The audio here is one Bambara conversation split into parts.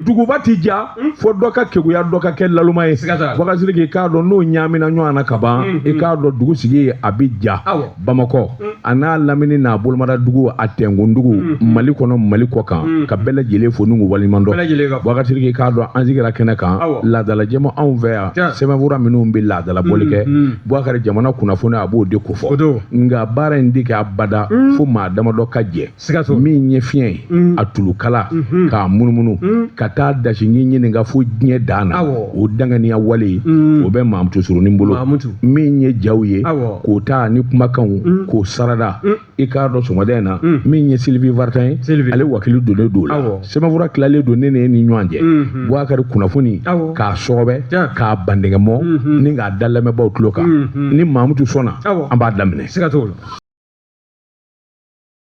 Duguba ti ja fo dɔ ka keguya, dɔ ka kɛ laloma ye. Bubakari Sidiki, k'a dɔn n'o ɲaamina ɲɔgɔn na ka ban, i k'a dɔn dugu sigi a bɛ ja. Bamakɔ a n'a lamini n'a bolomada dugu, a tɛnkundugu, Mali kɔnɔ, Mali kɔ kan, ka bɛɛ lajɛlen fo n'u waleɲuman dɔn. Bubakari Sidiki, k'a dɔn an sigira kɛnɛ kan laadala jɛma anw fɛ yan, sɛbɛnfura minnu bɛ laadala bɔli kɛ, Bubakari, jamana kunnafoni a b'o de kofɔ, nka baara in tɛ kɛ abada fo maa damadɔ ka jɛ. Min ye fiɲɛ ye, a tulukala k'a munumunu ka taa dasini ɲininka fo diɲɛ dan na, o danganiya wale o bɛ Mamutu Surunin bolo. Min ye jaw ye k'o ta ni kumakanw k'o sarada, i k'a dɔn sɔgɔmada in na, min ye Sylvie Vartan ye, ale wakili donnen don la. Sɛbɛnfura tilalen don ne ni ɲɔgɔn cɛ. Bubakari, kunnafoni k'a sɔgɔbɛ k'a bandɛgɛmɔ ni k'a da lamɛnbaaw tulo kan, ni Mamutu sɔnna, an b'a daminɛ.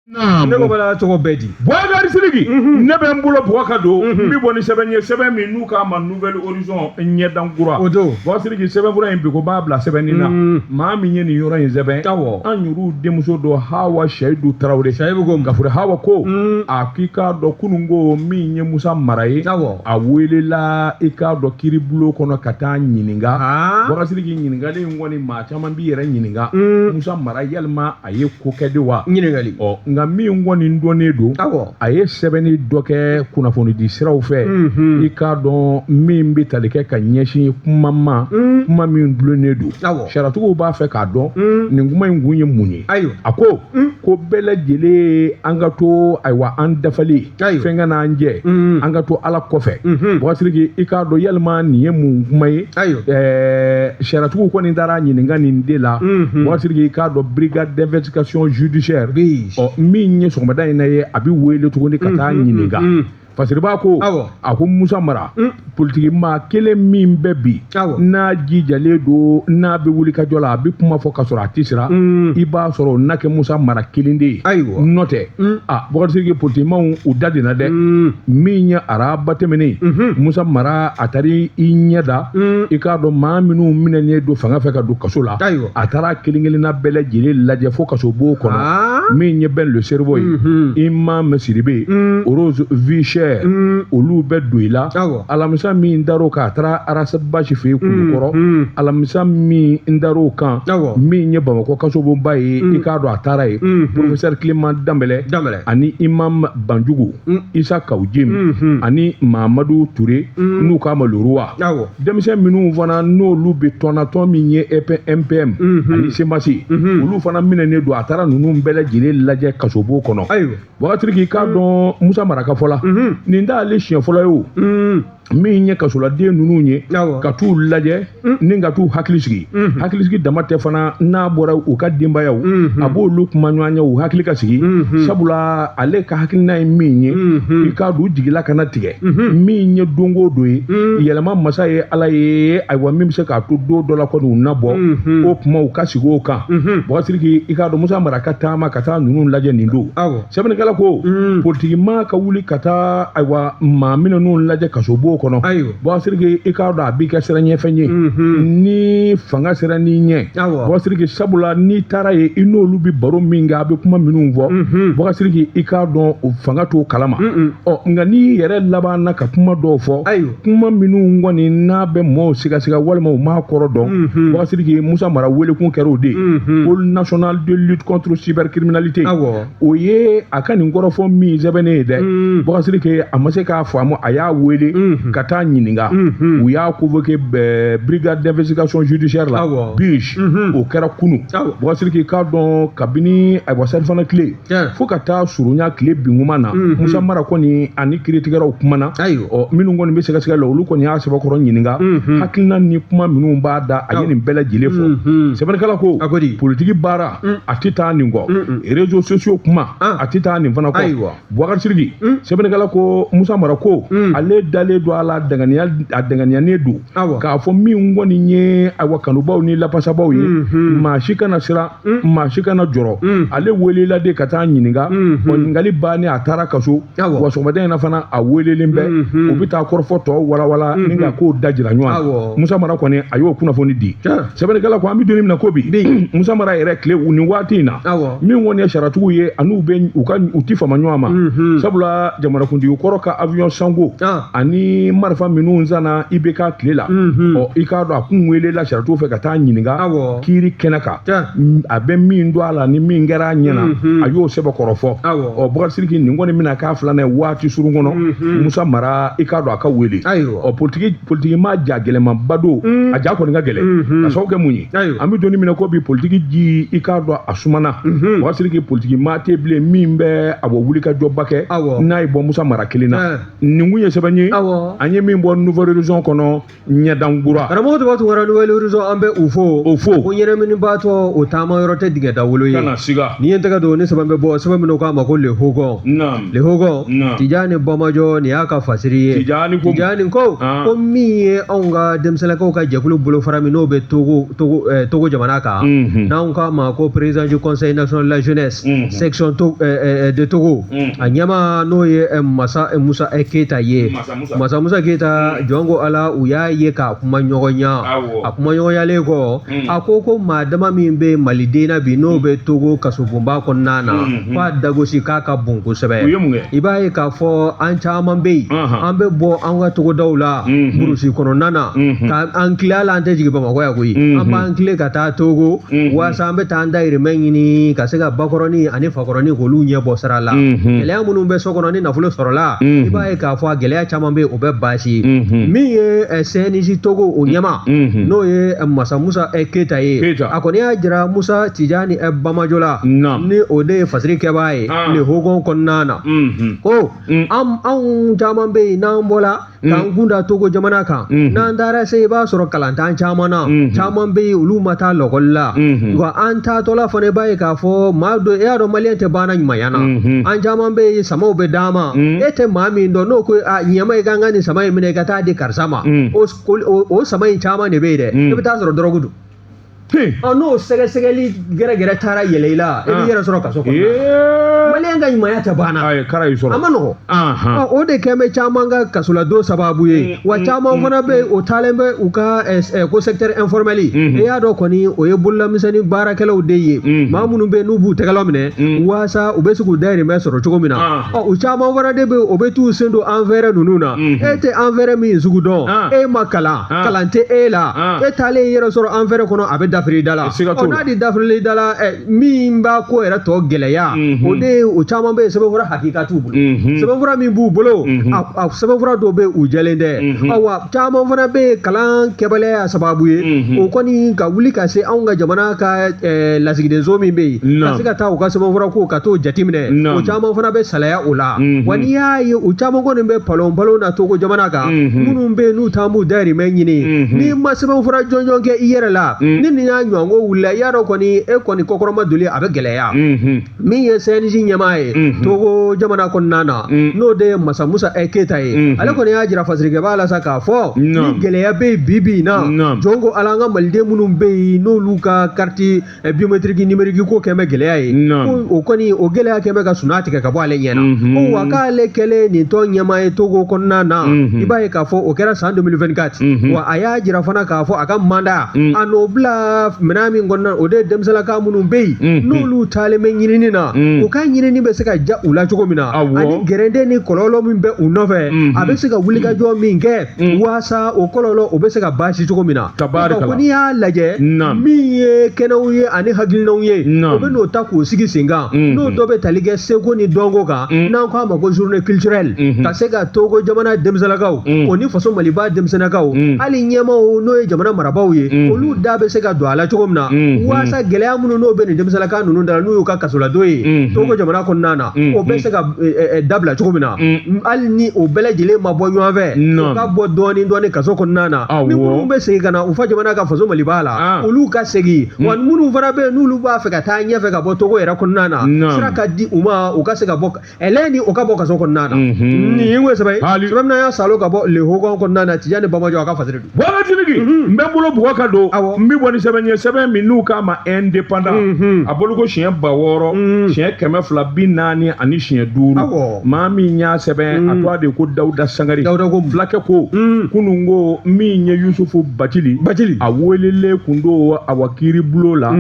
Ne ko bala tɔgɔ bɛɛ di. Bubakari Sidiki, ne bɛ n bolo bugɔ ka don, n bɛ bɔ ni sɛbɛn ye, sɛbɛn min n'u k'a ma Nouvel Horizon, ɲɛdan kura. O don. Bubakari Sidiki, sɛbɛnfura in bi ko b'a bila sɛbɛnni na. Maa min ye nin yɔrɔ in sɛbɛn, an yɛrɛw denmuso don, Hawa Seyidu Tarawele. Seyidu ko. Gafure Hawa ko a k'i k'a dɔn kunun ko min ye Musa Mara ye, a welela, i k'a dɔn, kiiribulon kɔnɔ ka taa ɲininka. Bubakari Sidiki, ɲininkali in kɔni, maa caman b'i yɛrɛ ɲininka, Musa Mara, yalima a ye ko kɛ de wa? Ɲininkali. Ɔ, nka min kɔni dɔnnen don, a ye sɛbɛnni dɔ kɛ kunnafonidi siraw fɛ, i k'a dɔn min bɛ tali kɛ ka ɲɛsin kuma ma, kuma min dulonnen don. Sariyatigiw b'a fɛ k'a dɔn nin kuma in kun ye mun ye. A ko ko bɛɛ lajɛlen an ka to, ayiwa, an dafali fɛn ka n'an jɛ, an ka to Ala kɔfɛ. Bubakari Sidiki, i k'a dɔn yalima nin ye mun kuma ye? Sariyatigiw kɔni taara ɲininka nin de la. Bubakari Sidiki, i k'a dɔn brigade d'investigation judiciaire, ɔ, min ye sɔgɔmada in na ye, a bɛ wele tuguni ka taa ɲininka. Fasiriba ko, a ko Musa Mara, politiki maa kelen min bɛ bi n'a jijalen don, n'a bɛ wuli ka jɔ la, a bɛ kuma fɔ ka sɔrɔ a tɛ siran, i b'a sɔrɔ o na kɛ Musa Mara kelen de ye. N'o tɛ, a Bubakari Sidiki, politikimaw u da dena dɛ. Min ye araba tɛmɛnen, Musa Mara a taara i ɲɛ da, i k'a dɔn maa minnu minɛnen don fanga fɛ ka don kaso la, a taara kelen kelenna bɛɛ lajɛlen lajɛ fo kaso bon kɔnɔ. Min ye Ben le Cerveau ye, Imam Sidibe, Rose Vie Chère, olu bɛ don i la. Alamisa min dar'o kan, a taara Ras Bath fɛ yen Kulukɔrɔ. Alamisa min dar'o kan, min ye Bamakɔ kasobonba ye, i k'a dɔn a taara yen, professeur Clément Danbɛlɛ ani Imam Banjugu, Isa Kaw Jim ani Mamadu Ture n'u k'a ma le roi. Denmisɛn minnu fana n'olu bɛ tɔnna, tɔn min ye MPM ani CMAS, olu fana minɛnen don, a taara ninnu bɛɛ lajɛlen lajɛ kasobon kɔnɔ. Wagati k'i k'a dɔn Musa Mara ka fɔ la, nin t'ale siɲɛ fɔlɔ ye o. Min ye kasoladen ninnu ye, ka t'u lajɛ ni ka t'u hakili sigi, hakilisigi dama tɛ fana, n'a bɔra u ka denbayaw, a b'olu kuma ɲɔgɔn ye, u hakili ka sigi, sabula ale ka hakilina ye min ye, i k'a dɔn u jigila kana tigɛ. Min ye don o don ye, yɛlɛma masa ye Ala ye, ayiwa, min bɛ se k'a to don dɔ la kɔni u na bɔ, o kuma u ka sigi o kan. Bubakari, i k'a dɔn Musa Mara ka taama ka taa ninnu lajɛ nin don. Sɛbɛnnikɛla ko politiki maa ka wuli ka taa, ayiwa, maa minnu lajɛ kasobon kɔnɔ, Bubakari, i k'a dɔn a b'i kɛ siran ɲɛfɛn ye ni fanga sera n'i ɲɛ. Bubakari, sabula n'i taara yen, i n'olu bɛ baro min kɛ, a bɛ kuma minnu fɔ, Bubakari, i k'a dɔn o fanga t'o kalama. Ɔ, nka n'i yɛrɛ labanna ka kuma dɔw fɔ, kuma minnu kɔni n'a bɛ maaw sigasiga walima u m'a kɔrɔ dɔn, Bubakari, Musa Mara welekun kɛra o de ye, Pôle national de lutte contre cybercriminalité. O ye a ka nin kɔrɔfɔ min sɛbɛnnen ye dɛ, Bubakari, a ma se k'a faamu, a y'a wele ka taa ɲininka. U y'a convoqué brigade d'investigation judiciaire la, BIJ. O kɛra kunu. Bubakari, k'a dɔn kabini, ayiwa, salifana tile fo ka taa surunya tile binkuma na, Musa Mara kɔni ani kiiritigɛlaw kumana. Ɔ, minnu kɔni bɛ sɛgɛsɛgɛ la, olu kɔni y'a sɛbɛkɔrɔ ɲininka hakilina ni kuma minnu b'a da, a ye nin bɛɛ lajɛlen fɔ. Sɛbɛnnikɛla ko politiki baara a tɛ taa nin kɔ, réseaux sociaux kuma a tɛ taa nin fana kɔ. Bubakari Sidiki, sɛbɛnnikɛla ko Musa Mara ko ale dalen don don a la danganiya a danganiyanen don k'a fɔ min kɔni ye ayiwa kanubaw ni lapasabaw ye, maa si kana siran, maa si kana jɔrɔ. Ale welela de ka taa ɲininka. Ɔ, ɲininkali bannen, a taara kaso. Wa sɔgɔmada in na fana, a welelen bɛ, u bɛ taa kɔrɔfɔ tɔ walawala ni ka kow da jira ɲɔgɔn na. Musa Mara kɔni, a y'o kunnafoni di. Sɛbɛnnikɛla ko an bɛ don min na ko bi, Musa Mara yɛrɛ tile nin waati in na, min kɔni ye sariyatigiw ye, an'u bɛ u ka u ti fama ɲɔgɔn ma, sabula jamanakuntigi kɔrɔ ka avion sanko ani marifa minnu sanna IBK tile la, ɔ, i k'a dɔn a kun welela sariyatigiw fɛ ka taa ɲininka kiiri kɛnɛ kan. A bɛ min don a la ni min kɛra a ɲɛna, a y'o sɛbɛkɔrɔ fɔ. Ɔ, Bukari Sidiki, nin kɔni bɛna k'a filanan ye waati surun kɔnɔ, Musa Mara, i k'a dɔn a ka wele. Ɔ, politiki maa ja gɛlɛmanba don, a ja kɔni ka gɛlɛn ka sababu kɛ mun ye? An bɛ don min na ko bi, politiki ji, i k'a dɔn a sumana. Bukari Sidiki, politiki maa tɛ bilen min bɛ a bɔ wulikajɔba kɛ n'a ye bɔ Musa Mara kelen na. Nin kun ye sɛbɛn ye an ye min bɔ Nouvel Horizon kɔnɔ, ɲɛdankura. Karamɔgɔ Tuba Tunkara, Nouvel Horizon, an bɛ u fo. O fo. Ko ɲɛnaminibaatɔ, o taama yɔrɔ tɛ dingɛ da wolo ye. Kana siga. N'i ye n tɛgɛ don ni sɛbɛn bɛ bɔ, sɛbɛn min k'a ma ko Le Hogon. Le Hogon, Tijani Bamajɔ, nin y'a ka fasiri ye. Tijani ko. Tijani ko ko min ye anw ka denmisɛnninkaw ka jɛkulu bolofara min n'o bɛ Togo Togo Togo jamana kan, n'anw k'a ma ko président du conseil national de la jeunesse section de Togo, a ɲɛmaa n'o ye Masa Musa Keyita ye. Masa Musa Keyita, jɔn ko Ala, u y'a ye k'a kuma ɲɔgɔnya. A kuma ɲɔgɔnyalen kɔ, a ko ko maa dama min bɛ maliden na bi n'o bɛ Togo kasobonba kɔnɔna na, k'a dagosi k'a ka bon kosɛbɛ. I b'a ye k'a fɔ an caman bɛ yen, an bɛ bɔ an ka togodaw la, burusi kɔnɔna na, ka an tile hali an tɛ jigin Bamakɔ yan koyi, an b'an tile ka taa Togo waasa an bɛ taa an dayirimɛ ɲini ka se ka bakɔrɔni ani fakɔrɔni k'olu ɲɛ bɔ sira la. Gɛlɛya minnu bɛ so kɔnɔ ni nafolo sɔrɔla, i b'a ye k'a fɔ a gɛlɛya caman bɛ yen, o bɛ baasi. Min ye CNJ Togo o ɲɛmaa, n'o ye Masa Musa Keyita ye, a kɔni y'a jira Musa Tijani Bamajo la, ni o de ye fasiri kɛbaa ye Le Hogon kɔnɔna na, ko anw caman bɛ yen, n'an bɔra k'an kun da Togo jamana kan, n'an taara se, i b'a sɔrɔ kalantan caman na, caman bɛ yen, olu ma taa lɔkɔli la. Nka an taatɔla fana, i b'a ye k'a fɔ maa dɔ, e y'a dɔn maliyɛn tɛ banna ɲumanya na, an caman bɛ yen, samaw bɛ d'an ma, e tɛ maa min dɔn, n'o ko a ɲɛma i ka n ka nin sama in minɛ i ka taa di karisa ma, o sama in caman de bɛ yen dɛ, i bɛ taa sɔrɔ dɔrɔgu don. Ɔ, n'o sɛgɛsɛgɛli gɛrɛgɛrɛ taara yɛlɛ i la, i b'i yɛrɛ sɔrɔ kaso kɔnɔ. Maliyɛn ka ɲumanya tɛ banna. A ma nɔgɔ. O de kɛn bɛ caman ka kasoladon sababu ye. Wa caman fana bɛ yen, o taalen bɛ u ka ko secteur informel, i y'a dɔn kɔni, o ye bololamisɛnnin baarakɛlaw de ye, maa minnu bɛ yen n'u b'u tɛgɛla minɛ waasa u bɛ se k'u dayirimɛ sɔrɔ cogo min na. Ɔ, u caman fana de bɛ yen, o bɛ t'u sen don angɛrɛ ninnu na. E tɛ angɛrɛ min sugu dɔn, e ma kalan, kalan tɛ e la, e taalen i yɛrɛ sɔrɔ angɛrɛ kɔnɔ, a bɛ dafiri da la. Ɔ, n'a di dafiri da la, min b'a ko yɛrɛ tɔ gɛlɛya, o de ye o caman bɛ yen, sɛbɛnfura hakika t'u bolo. Sɛbɛnfura min b'u bolo, a sɛbɛnfura dɔw bɛ yen, u jɛlen tɛ. Awa, caman fana bɛ yen, kalan kɛbaliya sababu ye, o kɔni ka wuli ka se anw ka jamana ka lasigidenso min bɛ yen, ka se ka taa u ka sɛbɛnfura ko ka t'o jateminɛ, o caman fana bɛ salaya o la. Wa n'i y'a ye, u caman kɔni bɛ palon palon na Togo jamana kan, minnu bɛ yen n'u t'an b'u dayirimɛ ɲini, n'i ma sɛbɛnfura jɔnjɔn kɛ i yɛrɛ la, ni nin y'a ɲɔgɔnko wulila, i y'a dɔn kɔni, e kɔni kɔkɔrɔma doli, a bɛ gɛlɛya. Min ye CNJ ɲɛmaa ye Togo jamana kɔnɔna na, n'o de ye Masa Musa Keyita ye, ale kɔni y'a jira fasirikɛbaa la sa k'a fɔ ni gɛlɛya bɛ yen bi bi in na, jɔn ko Ala, an ka maliden minnu bɛ yen n'olu ka carte biométrique numérique ko kɛn bɛ gɛlɛya ye, ko o kɔni o gɛlɛya kɛn bɛ ka sunaa tigɛ ka bɔ ale ɲɛ na. Ko wa k'ale kɛlen nin tɔn ɲɛmaa ye Togo kɔnɔna na, i b'a ye k'a fɔ o kɛra san 2024. Wa a y'a jira fana k'a fɔ a ka mandat a n'o bila minɛn min kɔnɔna, o de ye denmisɛnninlaka minnu bɛ yen n'olu taalen bɛ ɲinini na, u ka ɲinini bɛ se ka ja u la cogo min na, ani gɛrɛnden ni kɔlɔlɔ min bɛ u nɔfɛ, a bɛ se ka wulikajɔ min kɛ waasa o kɔlɔlɔ o bɛ se ka baasi cogo min na. Ko n'i y'a lajɛ, min ye kɛnɛw ye ani hakilinaw ye, o bɛ n'o ta k'o sigi sen kan, n'o dɔ bɛ tali kɛ seko ni dɔnko kan, n'an k'a ma ko journée culturelle, ka se ka Togo jamana denmisɛnninlakaw o ni faso Maliba denmisɛnninlakaw, hali ɲɛmaaw n'o ye jamana marabaaw ye, olu da bɛ se ka don don a la cogo min na waasa gɛlɛya minnu n'o bɛ nin denmisɛnninlaka ninnu da la n'u y'u ka kasoladon ye Togo jamana kɔnɔna na o bɛ se ka dabila cogo min na hali ni o bɛɛ lajɛlen ma bɔ ɲɔgɔn fɛ u ka bɔ dɔɔni dɔɔni kaso kɔnɔna na ni minnu bɛ segin ka na u fa jamana ka faso Maliba la olu ka segin wa minnu fana bɛ yen n'olu b'a fɛ ka taa ɲɛfɛ ka bɔ Togo yɛrɛ kɔnɔna na sira ka di u ma u ka se ka bɔ ɛlɛ ni o ka bɔ kaso kɔnɔna na nin ye sɛbɛn ye sɛbɛn min y'a salo ka bɔ Le Hogon kɔnɔna na Tijani Bamajɔ a ka fasiri don. Bɔra Sidiki n bɛ n bolo bugɔ ka don n bɛ bɔ ni sɛbɛn ye sɛbɛn min n'u k'a ma Indépendant a boloko siɲɛ 6000 siɲɛ 245 maa min y'a sɛbɛn a tɔgɔ de ko Dawuda Sangare Dawuda ko fulakɛ ko kunun ko min ye Yusufu Bacili Bacili a welelen kun don awa kiiri bulon la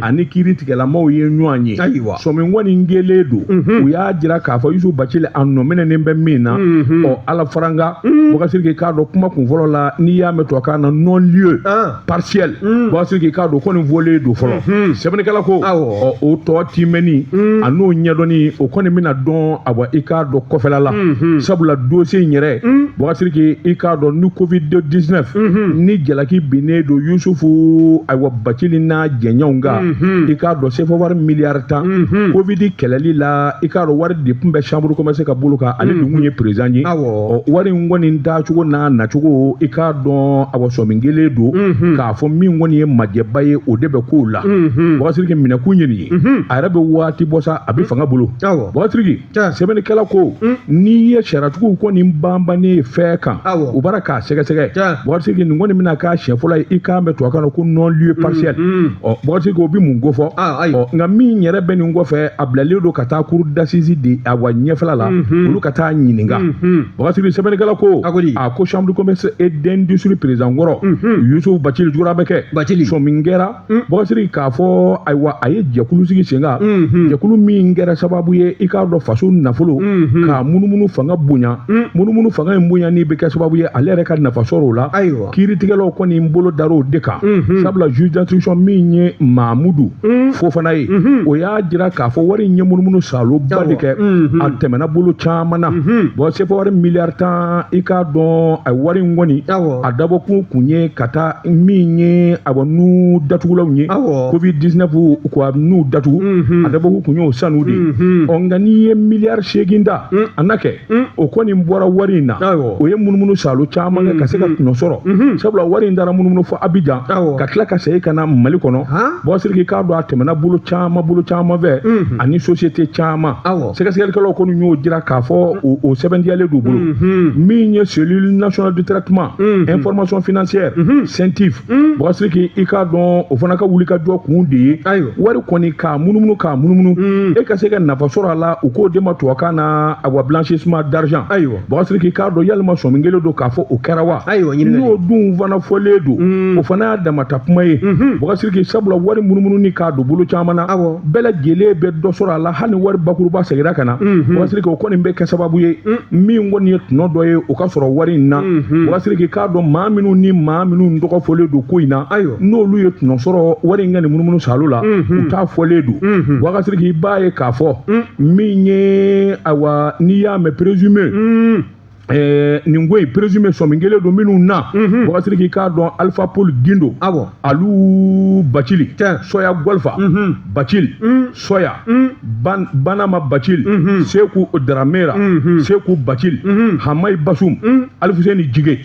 ani kiiri tigɛlamaw ye ɲɔgɔn ye ayiwa sɔmi kɔni kɛlen don u y'a jira k'a fɔ Yusufu Bacili a nɔminɛnen bɛ min na ɔ ala faranga Bubakari Sidiki k'a dɔn kuma kun fɔlɔ la n'i y'a mɛn tubabukan na non lieu partiel Bubakari Sidiki k'a dɔn kɔni fɔlen don fɔlɔ sɛbɛnnikɛla ko ɔ o tɔ timɛni a n'o ɲɛdɔnni o kɔni bɛna dɔn awa i k'a dɔn kɔfɛla la sabula dossier in yɛrɛ Bubakari Sidiki i k'a dɔn ni covid 19 ni jalaki binnen don Yusufu ayiwa Bacili n'a jɛɲɔgɔnw kan i k'a dɔn CFA wari miliyari 10 covid kɛlɛli la i k'a dɔn wari de tun bɛ chambre commerce ka bolo kan ale dun kun ye président ye ɔ wari in kɔni taacogo n'a nacogo i k'a dɔn awa sɔmi kɛlen don k'a fɔ min kɔni ye majɛba ye o de bɛ kow la Bubakari Sidiki minɛkun ye nin ye a yɛrɛ bɛ waati bɔ sa a bɛ fanga bolo Bubakari Sidiki sɛbɛnnikɛla ko n'i ye sariyatigiw kɔni banbannen ye fɛn kan u b'a k'a sɛgɛsɛgɛ Bubakari Sidiki nin kɔni bɛna k'a siɲɛ fɔlɔ ye i k'a mɛn tubabukan na ko non lieu partiel ɔ Bubakari Sidiki o bɛ mun kofɔ ɔ nka min yɛrɛ bɛ nin kɔfɛ a bilalen don ka taa cour d'assises de awa ɲɛfɛla la olu ka taa ɲininka Bubakari Sidiki sɛbɛnnikɛla ko a ko chambre de commerce et d'industrie président kɔrɔ Yusufu Bacili jugura bɛ kɛ sɔmi kɛra Bubakari Sidiki k'a fɔ ayiwa a ye jɛkulu sigi sen kan jɛkulu min kɛra sababu ye i k'a dɔn faso nafolo k'a munumunu fanga bonya munumunu fanga in bonya ni bɛ kɛ sababu ye ale yɛrɛ ka nafa sɔrɔ o la kiiritigɛlaw kɔni bolo dar'o de kan sabula juge d'instruction min ye Mamudu Fofana ye o y'a jira k'a fɔ wari in ye munumunu saloba de kɛ a tɛmɛna bolo caman na bon CFA wari miliyari 10 i k'a dɔn a wari in kɔni a dabɔkun kun ye ka taa min ye awa nun datugulaw ye covid 19 ko nun datugu a dabɔkun kun y'o sanu de ye ɔ nka n'i ye miliyari 8 ta a na kɛ o kɔni bɔra wari in na o ye munumunu salo caman kɛ ka se ka tɔnɔ sɔrɔ sabula wari in taara munumunu fo Abidjan ka tila ka segin ka na Mali kɔnɔ Bubakari Sidiki k'a dɔn a tɛmɛna bolo caman bolo caman fɛ ani société caman sɛgɛsɛgɛlikɛlaw kɔni y'o jira k'a fɔ o sɛbɛntiyalen d'u bolo min ye cellule nationale de traitement information financière CENTIF Bubakari Sidiki i k'a dɔn o fana ka wulikajɔ kun de ye wari kɔni k'a munumunu k'a munumunu e ka se ka nafa sɔrɔ a la u k'o de ma tubabukan na awa blanchissement d'argent Bubakari Sidiki k'a dɔn yalima sɔmi kɛlen don k'a fɔ o kɛra wa n'o dun fana fɔlen don o fana y'a damata kuma ye Bubakari Sidiki sabula wari munumunu k'a don bolo caman na bɛɛ lajɛlen bɛ dɔ sɔrɔ a la hali ni wari bakuruba seginna ka na Bubakari Sidiki o kɔni bɛ kɛ sababu ye min kɔni ye tɔnɔ dɔ ye o ka sɔrɔ wari in na Bubakari Sidiki k'a dɔn maa minnu ni maa minnu tɔgɔ fɔlen don ko in na n'olu ye tɔnɔ sɔrɔ wari in ka nin munumunu salo la u t'a fɔlen don Bubakari Sidiki i b'a ye k'a fɔ min ye awa n'i y'a mɛn présumé nin ko in présumé sɔmi kɛlen don minnu na Bubakari Sidiki k'a dɔn Alpha Paul Gindo Alu Bacili Soya Golfa Bacili Soya Banama Bacili Seku Daramera Seku Bacili Hamayi Basum Alifuseni Jige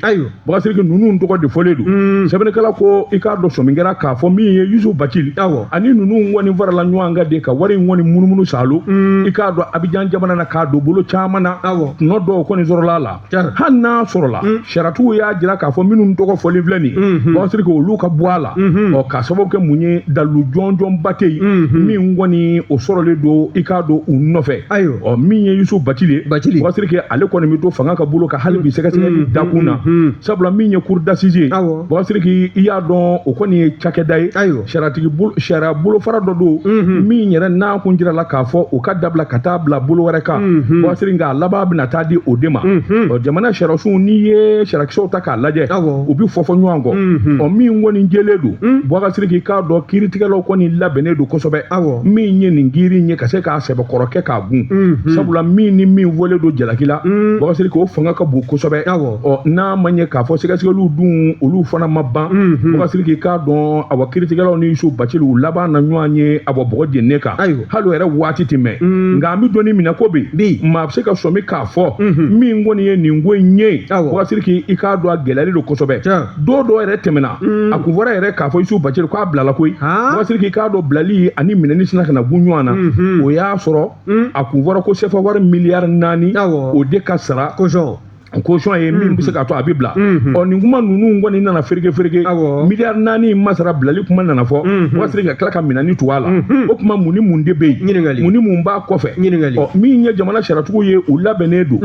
Bubakari Sidiki ninnu tɔgɔ de fɔlen don sɛbɛnnikɛla ko i k'a dɔn sɔmi kɛra k'a fɔ min ye Yusuf Bacili ani ninnu kɔni farala ɲɔgɔn kan de ka wari in kɔni munumunu salo i k'a dɔn Abidjan jamana na k'a don bolo caman na tɔnɔ dɔw kɔni sɔrɔla a la hali n'a sɔrɔla sariyatigiw y'a jira k'a fɔ minnu tɔgɔ fɔlen filɛ nin ye Bubakari Sidiki olu ka bɔ a la ɔ k'a sababu kɛ mun ye dalilu jɔnjɔnba tɛ yen min kɔni o sɔrɔlen don i k'a dɔn u nɔfɛ ɔ min ye Yusuf Bacili ye Bubakari Sidiki ale kɔni bɛ to fanga ka bolo kan hali bi sɛgɛsɛgɛli dakun na sabula min ye cour d'assises ye Bubakari Sidiki i y'a dɔn o kɔni ye cakɛda ye sariyatigi sariya bolofara dɔ don min yɛrɛ n'a kun jirala k'a fɔ o ka dabila ka taa bila bolo wɛrɛ kan Bubakari Sidiki nka a laban bɛna taa di o de ma Ɔ, jamana sariyasunw, n'i ye sariyakisɛw ta k'a lajɛ, u bɛ fɔ fɔ ɲɔgɔn kɔ. Ɔ, min kɔni jɛlen don, Bubakari Sidiki, k'a dɔn kiiritigɛlaw kɔni labɛnnen don kosɛbɛ min ye nin kiiri in ye ka se k'a sɛbɛkɔrɔ kɛ k'a gun, sabula min ni min fɔlen don jalaki la, Bubakari Sidiki, o fanga ka bon kosɛbɛ. Ɔ, n'a ma ɲɛ k'a fɔ sɛgɛsɛgɛliw dun, olu fana ma ban, Bubakari Sidiki, k'a dɔn awa kiiritigɛlaw ni Yusu Bacili, u laban na ɲɔgɔn ye awa bɔgɔ jeninen kan. Hali o yɛrɛ waati tɛ mɛn, nka an bɛ dɔnni minɛ ko bi maa bɛ se ka sɔmi k'a fɔ min kɔni ye nin ko in ye, Bubakari Sidiki, i k'a dɔn a gɛlɛyalen don kosɛbɛ. Dɔw dɔw yɛrɛ tɛmɛna, a kun fɔra yɛrɛ k'a fɔ Yusu Bacili k'a bilala koyi. Bubakari Sidiki, k'a dɔn bilali ani minɛni sina ka na gun ɲɔgɔn na. O y'a sɔrɔ a kun fɔra ko sefa wari miliyari 4, o de ka sara caution ye min bɛ se k'a to a bɛ bila. Ɔ, nin kuma ninnu kɔni nana fereke fereke, miliyari 4 in ma sara, bilali kuma nana fɔ, Bubakari Sidiki ka tila ka minɛni tugu a la. O tuma mun ni mun de bɛ yen, mun ni mun b'a kɔfɛ? Ɔ, min ye jamana sariyatigiw ye, u labɛnnen don.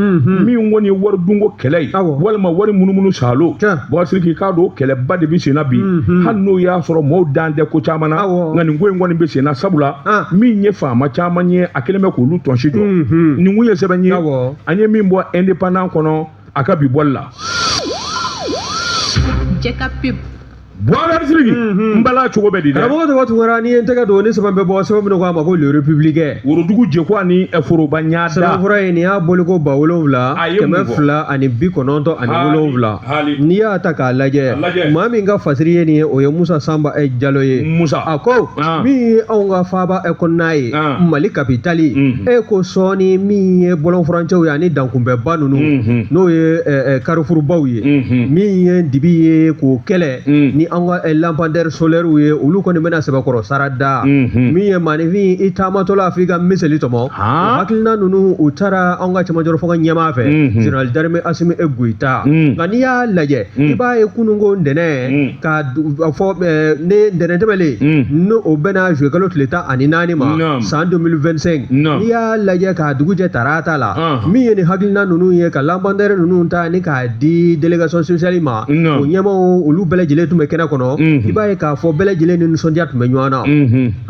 Min kɔni ye wari dunko kɛlɛ ye walima wari munumunu salo, Bubakari Sidiki, k'a dɔn kɛlɛba de bɛ sen na bi, hali n'o y'a sɔrɔ maaw dan tɛ ko caman na, nka nin ko in kɔni bɛ sen na, sabula min ye faama caman ye, a kɛlen bɛ k'olu tɔnsi jɔ. Nin kun ye sɛbɛn ye an ye min bɔ Indépendant kɔnɔ a ka bi bɔli la. Jɛka pub. Bubakari Sidiki, n bala cogo bɛ di dɛ? Karamɔgɔ tɔgɔ Tunkara, n'i ye n tɛgɛ don ni sɛbɛn bɛ bɔ, sɛbɛn min ko a ma ko Le Républicain. Worodugu jɛko ani foroba ɲada. Sɛbɛnfura ye nin y'a boliko 7000 297. N'i y'a ta k'a lajɛ, maa min ka fasiri ye nin ye, o ye Musa Sanba Jalo ye. Musa A ko min ye anw ka faaba kɔnɔna ye, Mali capitale, e ko sɔɔni min ye bɔlɔn furancɛw ye ani dankunbɛba ninnu, n'o ye carrefourbaw ye, min ye dibi ye k'o kɛlɛ ni an ka lampadaire solaire ye, olu kɔni bɛna sɛbɛkɔrɔ sara da. Min ye maaninfin i taamatɔla f'i ka miseli tɔmɔ, hakilina ninnu u taara anw ka cɛmancɛ fanga ɲɛmaa fɛ, général d'armée Asimi Goyita. Nka n'i y'a lajɛ, i b'a ye kununko ntɛnɛn ka fɔ ne ntɛnɛn tɛmɛlen, n'o o bɛnna juillet kalo tile 14 ma san 2025, n'i y'a lajɛ k'a dugu jɛ tarata la, min ye nin hakilina ninnu ye ka lampadaire ninnu ta ni k'a di délégation spéciale ma, o ɲɛmaaw olu bɛɛ lajɛlen tun bɛ kɛnɛ kɔnɔ. I b'a ye k'a fɔ bɛɛ lajɛlen ni nisɔndiya tun bɛ ɲɔgɔn na.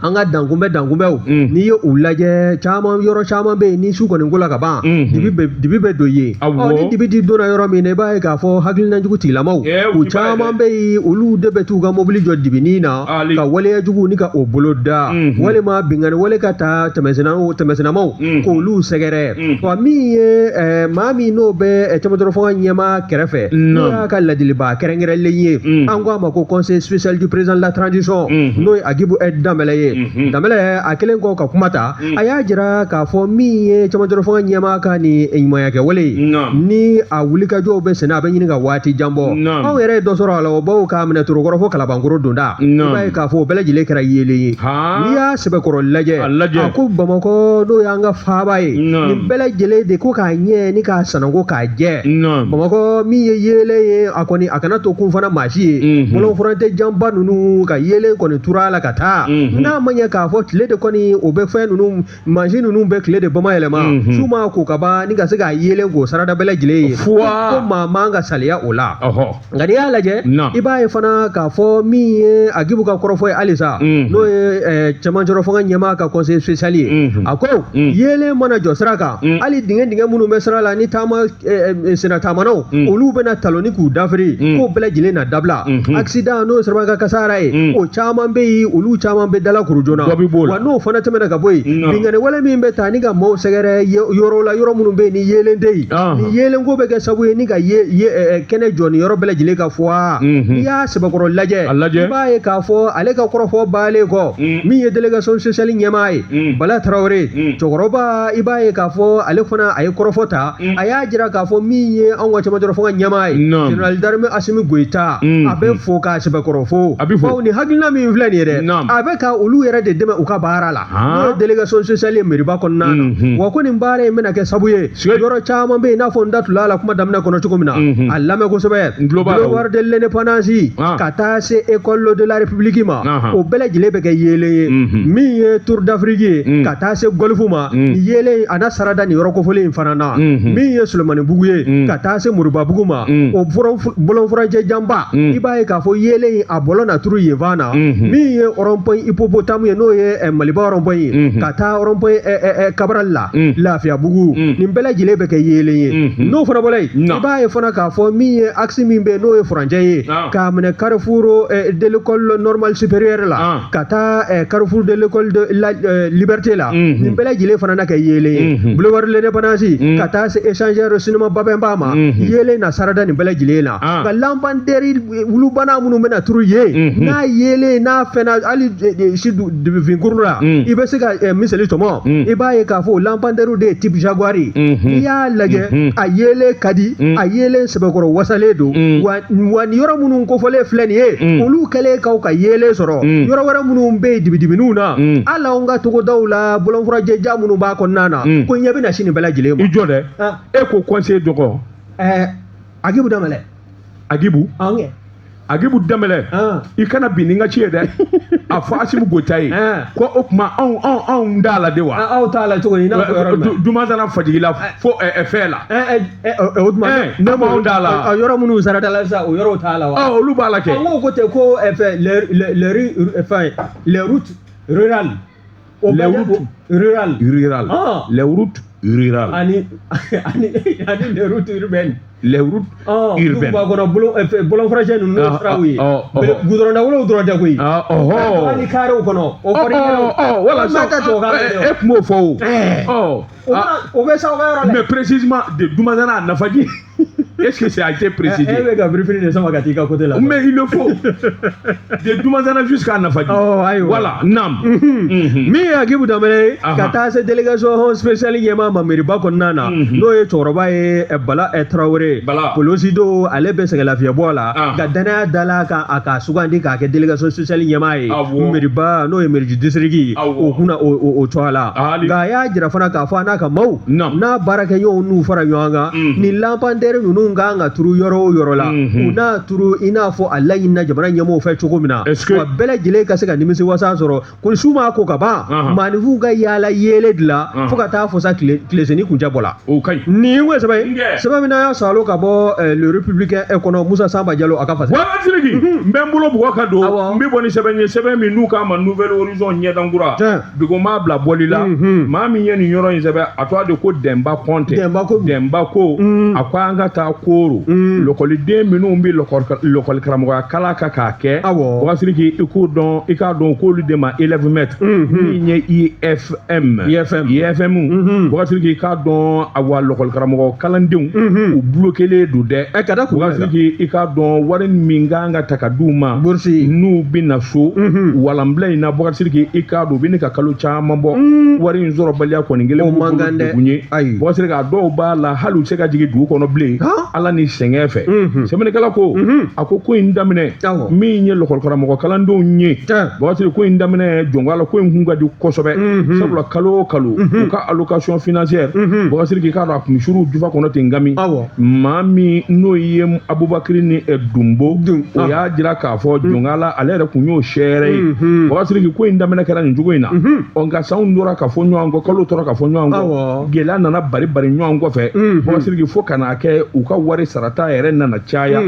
An ka dankunbɛw, n'i ye u lajɛ, caman yɔrɔ caman bɛ yen, ni su kɔni ko la ka ban, dibi bɛ don yen. Ɔ, ni dibi ti donna yɔrɔ min na, i b'a ye k'a fɔ hakilina jugu tigilamaw, u caman bɛ yen, olu de bɛ t'u ka mobili jɔ dibinin na ka waleya jugu ni ka o bolo da, walima binkanni wale ka taa tɛmɛsennamaw k'olu sɛgɛrɛ. Wa min ye maa min n'o bɛ cɛmancɛ fanga ɲɛmaa kɛrɛfɛ, n'o y'a ka ladilibaa kɛrɛnkɛrɛnlen ye, an ko a ma ko conseiller spécial du président de la transition, n'o ye Agibu Danbɛlɛ ye. Danbɛlɛ a kɛlen kɔ ka kuma ta, a y'a jira k'a fɔ min ye cɛmancɛ fanga ɲɛmaa ka nin ɲumanya kɛ wale ye, ni a wulikajɔw bɛ senna, a bɛ ɲini ka waati jan bɔ. Anw yɛrɛ ye dɔ sɔrɔ a la, o bawo k'a minɛ Torokɔrɔ fo Kalabankɔrɔ donda, i b'a ye k'a fɔ o bɛɛ lajɛlen kɛra yeelen ye. N'i y'a sɛbɛkɔrɔ lajɛ, a ko Bamakɔ, n'o y'an ka faaba ye, nin bɛɛ lajɛlen de ko k'a ɲɛ ni k'a sananko k'a jɛ. Bamakɔ min ye yeelen ye, a kɔni a kana to kun fana maa si ye bɔlɔn furancɛ janba ninnu ka yeelen kɔni tura la ka taa. N'a ma ɲɛ k'a fɔ tile de kɔni o bɛ fɛn ninnu mansin ninnu bɛ tile de bama yɛlɛma, su ma ko ka ban ni ka se k'a yeelen k'o sarada bɛɛ lajɛlen ye, ko maa man ka saliya o la. Nka n'i y'a lajɛ, i b'a ye fana k'a fɔ min ye Agibu ka kɔrɔfɔ ye halisa, n'o ye cɛmancɛ fanga ɲɛmaa ka conseiller spécial ye, a ko yeelen mana jɔ sira kan, hali dingɛ dingɛ minnu bɛ sira la ni taama senna taamanaw olu bɛna taloni k'u dafiri, k'o bɛɛ lajɛlen na dabila. Accident, n'o ye siraba kan kasara ye, o caman bɛ yen, olu caman bɛ dala kuru joona. Wa n'o fana tɛmɛna ka bɔ yen, binkanni wale min bɛ taa ni ka maaw sɛgɛrɛ yɔrɔ la, yɔrɔ minnu bɛ yen ni yeelen tɛ yen, ni yeelen ko bɛ kɛ sababu ye ni ka kɛnɛ jɔ ni yɔrɔ bɛɛ lajɛlen ka fɔ. N'i y'a sɛbɛkɔrɔ lajɛ, i b'a ye k'a fɔ ale ka kɔrɔfɔ baalen kɔ, min ye délégation spéciale ɲɛmaa ye, Bala Tarawele cɛkɔrɔba, i b'a ye k'a fɔ ale fana a ye kɔrɔfɔ ta. A y'a jira k'a fɔ min ye anw ka cɛmancɛ fanga ɲɛmaa ye, général d'armée Asimi Goyita, a bɛ fo k'a sɛbɛkɔrɔ fo, bawo nin hakilina min filɛ nin ye dɛ, a bɛ ka olu yɛrɛ de dɛmɛ u ka baara la, n'o ye délégation spéciale ye meriba kɔnɔna na. Wa ko nin baara in bɛna kɛ sababu ye, yɔrɔ caman bɛ yen, i n'a fɔ n da tula la kuma daminɛ kɔnɔ cogo min na, a lamɛn kosɛbɛ, boulevard de l'indépendance ka taa se école de la république ma, o bɛɛ lajɛlen bɛ kɛ yeelen ye. Min ye Tour d'Afrique ye ka taa se golf ma, yeelen a n'a sarada nin yɔrɔ kofɔlen in fana na. Min ye Sulemanibugu ye ka taa se Moribabugu ma, o bɔlɔn furancɛ janba, i b'a ye k'a fɔ fɔ yeelen in a bɔlɔ na turu yen fan na, min ye rond-point Hippopotame ye, n'o ye Maliba rond-point ye, ka taa rond-point Cabral la, Lafiyabugu, nin bɛɛ lajɛlen bɛ kɛ yeelen ye. N'o fana bɔra yen, i b'a ye fana k'a fɔ min ye axe min bɛ yen, n'o ye furancɛ ye, k'a minɛ carrefour de l'école normale supérieure la ka taa carrefour de l'école de la liberté la, nin bɛɛ lajɛlen fana na kɛ yeelen ye. Boulevard de l'Indépendance ka taa se échangeur cinéma Babɛnba ma, yeelen na sarada nin bɛɛ lajɛlen na. Nka lampadaire wulubana minnu bɛna turu yen, n'a yeelen n'a fɛnna hali si finkuru la, i bɛ se ka miseli tɔmɔ, i b'a ye k'a fɔ lampadaire de ye type Jaguar ye. N'i y'a lajɛ, a yeelen ka di, a yeelen sɛbɛkɔrɔ wasalen don. Wa nin yɔrɔ minnu kofɔlen filɛ nin ye, olu kɛlen k'aw ka yeelen sɔrɔ, yɔrɔ wɛrɛ minnu bɛ yen dibidibiniw na, hali anw ka togodaw la, bolonfurajɛja minnu b'a kɔnɔna na, ko ɲɛ bɛna sin nin bɛɛ lajɛlen ma. I jɔ dɛ, e ko conseiller dɔgɔ. Agibu Danbɛlɛ. Agibu. Agibu Danbɛlɛ, i kana bin ni n ka ci ye dɛ. A fɔ Asimu Goyita ye ko o tuma anw t'a la de wa? Aw t'a la cogo di? I n'a fɔ yɔrɔ jumɛn? Dumasana Fajigila fo fɛn la. O tuma ne m'anw t'a la. Yɔrɔ minnu sarada la sisan, o yɔrɔw t'a la wa? Olu b'a la kɛ. N ko ten ko fɛn les routes rurales. Les routes rurales. Rurales. Les routes rurales. Ani les routes urbaines. Les routes urbaines. Duguba kɔnɔ bolonfurajɛ ninnu n'o siraw ye. Goudron dawolow dɔrɔn tɛ koyi. Hali karew kɔnɔ. O fɔra i ɲɛna. Wala e tun b'o fɔ o. O bɛ sa o ka yɔrɔ la. Mais précisément de Dumasana à Nafadji, est-ce que ça a été précisé? E bɛ ka briefing de sama ka t'i ka côté la. Mais il le faut. De Dumasana jusqu'à Nafadji. Ayiwa. Voilà, nam. Min ye Agibu Danbɛlɛ ye, ka taa se délégation spéciale ɲɛmaa ma mairie ba kɔnɔna na, n'o ye cɛkɔrɔba ye Bala Tarawele. Polosido, ale bɛ sɛgɛn lafiyɛbɔ la, ka danaya da la kan a ka sugandi k'a kɛ délégation spéciale ɲɛmaa ye mairie ba, n'o ye mairie district, o kunna o tɔgɔ la. Nka a y'a jira fana k'a fɔ a n'a ka maaw n'a baarakɛɲɔgɔnw n'u fara ɲɔgɔn kan, nin lampadaire ninnu kan ka turu yɔrɔ o yɔrɔ la, u n'a turu i n'a fɔ a laɲinina jamana ɲɛmɔgɔw fɛ cogo min na, wa bɛɛ lajɛlen ka se ka nimisi wasa sɔrɔ. Ko su ma ko ka ban, maaninfinw ka yaala yeelen dilan fo ka taa fɔ sa tileseni kuncɛ bɔ la. Nin ye sɛbɛn ye, sɛbɛn min n'a y'a sɔrɔ ka bɔ Le Républicain kɔnɔ, Musa Sanba Jalo a ka fasa. Wala Sidiki, n bɛ n bolo bugɔ ka don, n bɛ bɔ ni sɛbɛn ye, sɛbɛn min n'u k'a ma Nouvelle Horizon ɲɛdankura, bigo m'a bila bɔli la. Maa min ye nin yɔrɔ in sɛbɛn, a tɔgɔ de ko Dɛnba Kɔnte. Dɛnba ko a ko an ka taa Koro, lɔkɔliden minnu bɛ lɔkɔlikaramɔgɔya kalan kan k'a kɛ. Bɔkari Sidiki, i k'o dɔn, i k'a dɔn k'olu de ma élève maître min ye IFM. IFM. Bɔkari Sidiki, i k'a dɔn awa lɔkɔlikaramɔgɔ kalandenw u bloquélen don dɛ. Bɔkari Sidiki, i k'a dɔn wari min kan ka ta ka d'u ma n'u bɛ na so walanbila in na, Bɔkari Sidiki, i k'a dɔn u bɛ ne ka kalo caman bɔ, wari in sɔrɔbaliya kɔni kelen b'u bolo degun ye. Bɔkari Sidiki, a dɔw b'a la hali u tɛ se ka jigin dugu kɔnɔ bilen, Ala ni sɛgɛn fɛ. Sɛbɛnnikɛla ko a ko in daminɛ min ye lɔkɔlikaramɔgɔ kalandenw ye, Bɔkari Sidiki, ko in daminɛ jɔnko la, ko in kun ka di kosɛbɛ, sabula kalo o kalo u ka allocation financière, Bɔkari Sidiki, i k'a dɔn a kun suruw jufa kɔnɔ ten gami. Maa min n'o ye Abubakari ni Dunbo, o y'a jira k'a fɔ jɔnko la ale yɛrɛ kun y'o sɛɛrɛ ye. Bɔkari Sidiki, ko in daminɛ kɛra nin cogo in na. Ɔ nka sanw tora ka fɔ ɲɔgɔn kɔ, kalo tora ka fɔ ɲɔgɔn kɔ, gɛlɛya nana bari bari ɲɔgɔn kɔfɛ. Bɔkari Sidiki, fo ka n'a kɛ u ka wari sarata yɛrɛ nana caya,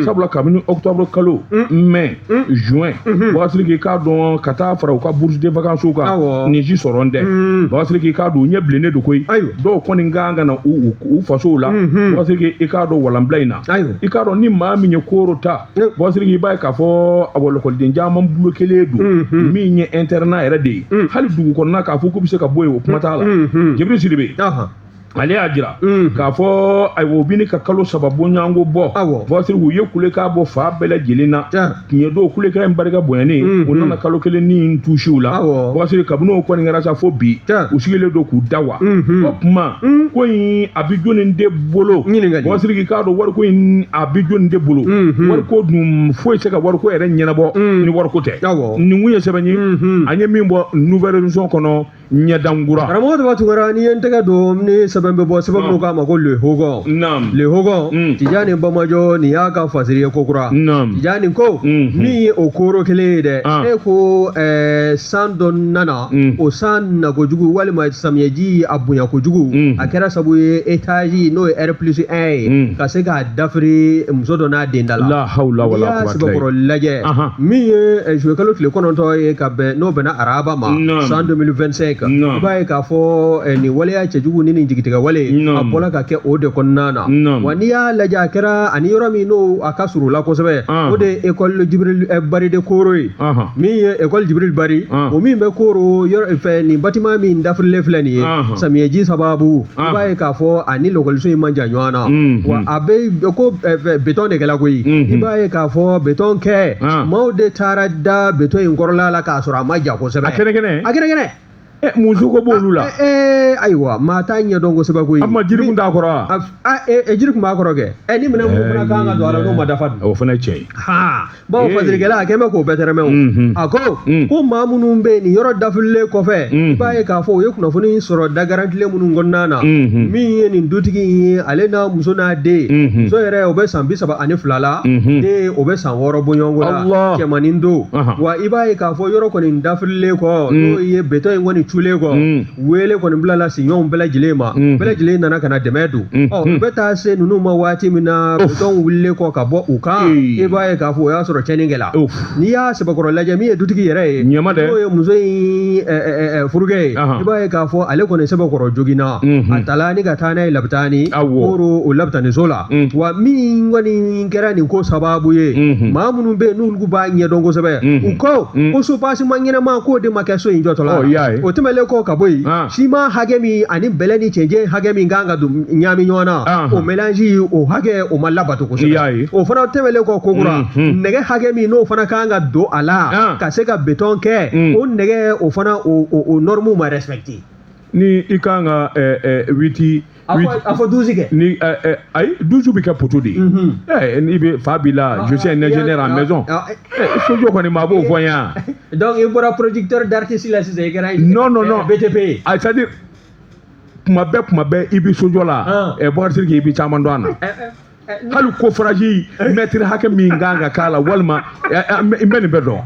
sabula kabini octobre kalo, mai, juin, Bɔkari Sidiki, i k'a dɔn ka taa fara u ka bourse de vacances kan, nin si sɔrɔ n tɛ. Bɔkari Sidiki, i k'a dɔn u ɲɛ bilennen don koyi, dɔw kɔni kan ka na u fasow la. Bɔkari Sidiki, i k'a dɔn walanbila in na, i k'a dɔn ni maa min ye Koro ta, Bɔkari Sidiki, i b'a ye k'a fɔ awɔ lɔkɔliden caman bloquélen don, min ye internat yɛrɛ de ye, hali dugu kɔnɔna k'a fɔ k'u bɛ se ka bɔ yen, o kuma t'a la. Jibril Sidibe, ale y'a jira k'a fɔ ayiwa u bɛ ka kalo 3 bɔɲɔgɔnko bɔ. Bɔkari Sidiki, u ye kulekan bɔ fa bɛɛ lajɛlen na, tiɲɛ don kulekan in barika bonyanen, u nana kalo 1 ni tusiw la. Bɔkari Sidiki, kabini o kɔni kɛra sa fo bi, u sigilen don k'u da wa. O tuma ko in a bɛ jɔnni de bolo? Bɔkari Sidiki, k'a dɔn wariko in a bɛ jɔnni de bolo? Wariko dun foyi tɛ se ka wariko yɛrɛ ɲɛnabɔ ni wariko tɛ. Nin kun ye sɛbɛn ye an ye min bɔ Nouvelle Horizon kɔnɔ. Ɲɛdankura. Karamɔgɔ Daba Tunkara, n'i ye n tɛgɛ don ni sɛbɛn bɛ bɔ, sɛbɛn minnu k'a ma ko Le Hogon. Le Hogon, Tijani Bamajɔ, nin y'a ka fasiri ye kokura. Tijani ko min ye o koro kelen ye dɛ, e ko san dɔ nana, o san na kojugu walima samiyɛji a bonya kojugu, a kɛra sabu ye étage n'o ye R plus 1 ye ka se k'a dafiri muso dɔ n'a den da la. La hawla wala quwwata. N'i y'a sɛbɛkɔrɔ lajɛ, min ye juillet kalo tile 9 ye ka bɛn n'o bɛnna araba ma san 2025, i b'a ye k'a fɔ nin waleya cɛjugu ni nin jigitigɛ wale a bɔra ka kɛ o de kɔnɔna na. Wa n'i y'a lajɛ, a kɛra ani yɔrɔ min n'o a ka surun la kosɛbɛ, o de ye école Jibril Bari de Koro ye. Min ye école Jibril Bari, o min bɛ Koro yɔrɔ fɛ, nin bâtiment min dafirilen filɛ nin ye samiyɛji sababu, i b'a ye k'a fɔ ani lakɔliso in man jan ɲɔgɔn na. Wa a bɛ ko béton de kɛla koyi. I b'a ye k'a fɔ béton kɛ, maaw de taara da béton in kɔrɔla la k'a sɔrɔ a ma ja kosɛbɛ. A kɛnɛ kɛnɛ. A kɛnɛ kɛnɛ. Muso ko b'olu la. Ayiwa, maa t'a ɲɛdɔn kosɛbɛ koyi. A ma jiri kun t'a kɔrɔ wa? Jiri kun b'a kɔrɔ kɛ. Ni minɛn minnu fana kan ka don a la, n'o ma dafa dun? O fana ye tiɲɛ ye. Ha, bawo fasirikɛla a kɛn bɛ k'o bɛɛ tɛrɛmɛ o. A ko ko maa minnu bɛ yen nin yɔrɔ dafirilen kɔfɛ, i b'a ye k'a fɔ u ye kunnafoni sɔrɔ da garantilen minnu kɔnɔna na, min ye nin dutigi in ye, ale n'a muso n'a den. Muso yɛrɛ, o bɛ san 32 la, den o bɛ san 6 bɔɲɔgɔnko la, cɛmannin don. Wa i b'a ye k'a fɔ yɔrɔ kɔni dafirilen kɔ, n'o ye béton in kɔni culen kɔ, wele kɔni bilala siɲɔgɔnw bɛɛ lajɛlen ma, bɛɛ lajɛlen nana ka na dɛmɛ don. Ɔ, u bɛ taa se ninnu ma waati min na, béton wulilen kɔ ka bɔ u kan, i b'a ye k'a fɔ o y'a sɔrɔ tiɲɛni kɛla. N'i y'a sɛbɛkɔrɔ lajɛ, min ye dutigi yɛrɛ ye, n'o ye muso in furukɛ ye, i b'a ye k'a fɔ ale kɔni sɛbɛkɔrɔ joginna, a tala ni ka taa n'a ye labitani Koro, o labitaniso la. Wa min kɔni kɛra nin ko sababu ye, maa minnu bɛ yen n'olu b'a ɲɛdɔn kosɛbɛ, u ko ko soubassement ɲɛnama k'o de ma kɛ so in jɔtɔ la. O tɛmɛnen kɔ ka bɔ yen, siman hakɛ min ani bɛlɛ ni cɛncɛn hakɛ min kan ka don ɲaami ɲɔgɔn na, o mélange o hakɛ o ma labato kosɛbɛ. O fana tɛmɛnen kɔ kokura, nɛgɛ hakɛ min n'o fana kan ka don a la ka se ka béton kɛ, o nɛgɛ o fana o norme ma respecté. Ni i kan ka huit A fɔ 12 kɛ. Ni ayi, 12 bɛ kɛ poteau de ye. N'i bɛ fa b'i la, je suis un ingénieur en maison. Sojɔ kɔni maa b'o fɔ n ye. Donc i bɔra producteur d'artiste la sisan, i kɛra Non, non, non. BTP ye. Ah, c'est à dire kuma bɛɛ, kuma bɛɛ i bɛ sojɔ la, Bɔkari Sidiki, i bɛ caman dɔn a na. Hali coffrage mètre hakɛ min kan ka k'a la, walima n bɛ nin bɛɛ dɔn.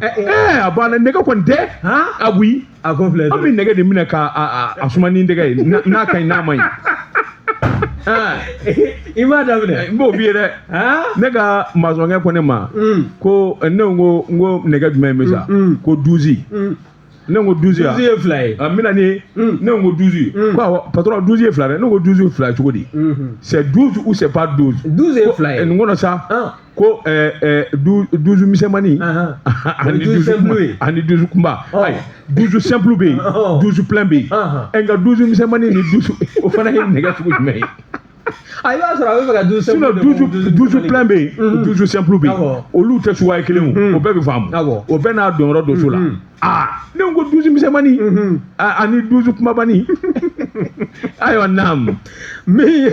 A banna, nɛgɛ kɔni tɛ. Ah oui. A ko filɛ. An bɛ nɛgɛ de minɛ ka a suma ni tɛgɛ ye, n'a ka ɲi, n'a man ɲi. I m'a daminɛ. N b'o f'i ye dɛ. Ne ka maçonkɛ ko ne ma ko ne ko n ko nɛgɛ jumɛn bɛ sa? Ko 12. Ne ko 12 ya? 12 ye fila ye. A n bɛna ni ne ko 12. Ko awɔ patron, 12 ye fila dɛ. Ne ko 12 ye fila cogo di? C'est 12 ou c'est pas 12? 12 ye fila ye. Nin kɔnɔ sa. Ko 12 misɛnmanin ani 12 simple ye. Ani 12 kunba. Ayi, 12 simple bɛ yen, 12 plein bɛ yen. Nka 12 misɛnmanin ni 12, o fana ye nɛgɛ sugu jumɛn ye? A i b'a sɔrɔ a bɛ fɛ ka 12 simple. Sinon 12 plein bɛ yen, 12 simple bɛ yen. Olu tɛ suguya kelen o, o bɛɛ bɛ faamu. O bɛɛ n'a donyɔrɔ don so la. Aa, ne ko 12 misɛnmanin ani 12 kumabanin. Ayiwa, naam. Min ye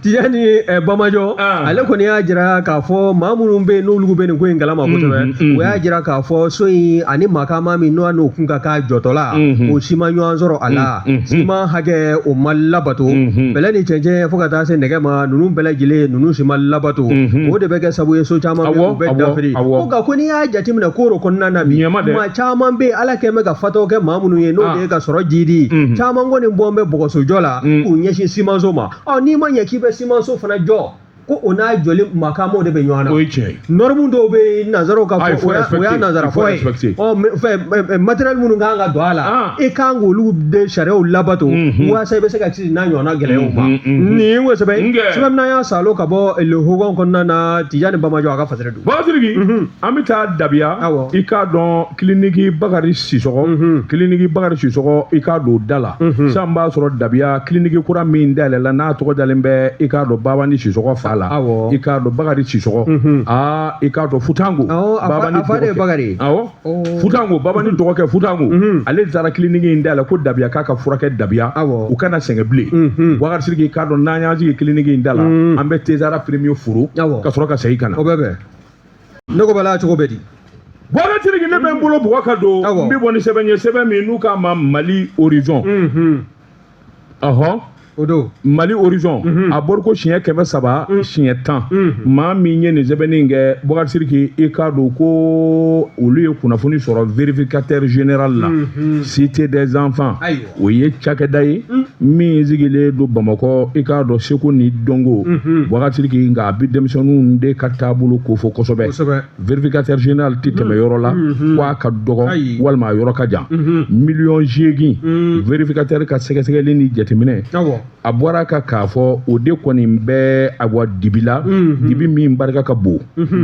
Tijani Bamajɔ, ale kɔni y'a jira k'a fɔ maa minnu bɛ yen n'olu bɛ nin ko in kalama kosɛbɛ, o y'a jira k'a fɔ so in ani makama min n'o n'o kun ka k'a jɔtɔ la, o si ma ɲɔgɔn sɔrɔ a la. Siman hakɛ o ma labato, bɛlɛ ni cɛncɛn fo ka taa se nɛgɛ ma, ninnu bɛɛ lajɛlen ninnu si ma labato. O de bɛ kɛ sababu ye so caman bɛ yen, o bɛ dafiri. Ko nka ko n'i y'a jateminɛ koro kɔnɔna na bi, maa caman bɛ yen, Ala kɛn bɛ ka fatɔ kɛ maa minnu ye, n'o de ye ka sɔrɔ jidi, caman kɔni bɔn bɛ bɔgɔsojɔ la k'u ɲɛsin simanso ma. Ɔ, n'i ma ɲɛ k'i bɛ simanso fana jɔ, ko o n'a jɔli makamaw de bɛ ɲɔgɔn na. O ye tiɲɛ ye. Norme dɔw bɛ yen, nanzaraw ka fɔ, o y'a nanzara fɔ ye. Ɔ, fɛn matériel minnu kan ka don a la, i kan k'olu de sariyaw labato walasa i bɛ se ka kisi n'a ɲɔgɔnna gɛlɛyaw ma. Nin ko sɛbɛn sɛbɛn min n'an y'a salo ka bɔ Le Hogon kɔnɔna na, Tijani Bamajɔ a ka fasiri don. Bɔkari Sidiki, an bɛ taa Dabiya. I k'a dɔn clinique Bakari Sisɔgɔ, clinique Bakari Sisɔgɔ, i k'a don da la. Sisan b'a sɔrɔ Dabiya clinique kura min dayɛlɛla, n'a tɔgɔ dalen bɛ, i k'a dɔn, Babani Sisɔgɔ fa la. I k'a dɔn Bakari Sisɔgɔ, aa, i k'a dɔn Futango. Babani fa de ye Bakari. Awɔ, Futango, Babani dɔgɔkɛ Futango, ale taara clinique in dayɛlɛ ko Dabiya k'a ka furakɛ Dabiya, u kana sɛgɛn bilen. Bɔkari Sidiki, i k'a dɔn n'an y'an sigi clinique in da la, an bɛ Tezara premier foro ka sɔrɔ ka segin ka na. O bɛ bɛn. Ne ko bala cogo bɛ di? Boubacar Sidiki, ne bɛ n bolo bugɔ ka don, n bɛ bɔ ni sɛbɛn ye, sɛbɛn min n'u k'a ma Mali Horizon. Ɔhɔn, o don Mali Horizon a bɔra ko siɲɛ 300 siɲɛ 10. Maa min ye nin sɛbɛnni in kɛ, Boubacar Sidiki, i k'a dɔn ko olu ye kunnafoni sɔrɔ vérificateur général la, Cité des enfants. O ye cakɛda ye min sigilen don Bamakɔ, i k'a dɔn seko ni dɔnko, Boubacar Sidiki, nka a bɛ denmisɛnninw de ka taabolo kofɔ kosɛbɛ. Vérificateur général tɛ tɛmɛ yɔrɔ la ko a ka dɔgɔ walima a yɔrɔ ka jan. 8 millions vérificateur ka sɛgɛsɛgɛli ni jateminɛ, a bɔra ka k'a fɔ o de kɔni bɛ awa dibi la, dibi min barika ka bon,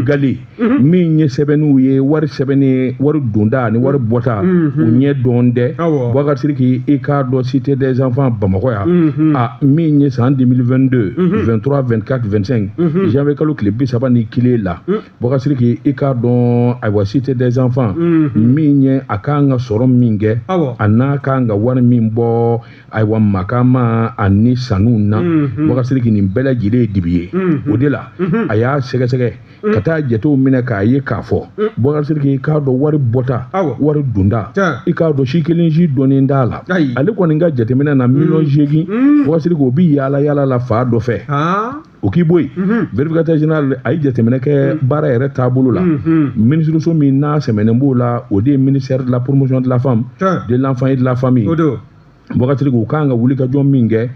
gale min ye sɛbɛnniw ye, wari sɛbɛnni, wari donda ani wari bɔta, u ɲɛ dɔn dɛ. Boubacar Sidiki, i k'a dɔn Cité des enfants Bamakɔ yan, a min ye san 2022, 23, 24, 25 janvier kalo tile 31 la, Boubacar Sidiki, i k'a dɔn ayiwa Cité des enfants min ye a kan ka sɔrɔ min kɛ, a n'a kan ka wari min bɔ, ayiwa makama ani sanu na, Boubacar Sidiki, nin bɛɛ lajɛlen ye dibi ye. O de la a y'a sɛgɛsɛgɛ ka taa jatew minɛ k'a ye k'a fɔ, Boubacar Sidiki, i k'a dɔn wari bɔta, wari donda, i k'a dɔn si kelen si dɔnnen t'a la. Ale kɔni ka jateminɛ na, 8 millions, Boubacar Sidiki, o bi yaala yaala la fa dɔ fɛ, o k'i bɔ yen. Vérificateur général a ye jateminɛ kɛ baara yɛrɛ taabolo la. Minisiriso min n'a sɛmɛnen b'o la, o de ye ministère de la promotion de la femme, de l'enfant et de la famille. Boubacar Sidiki, u kan ka wuli ka jɔ min kɛ,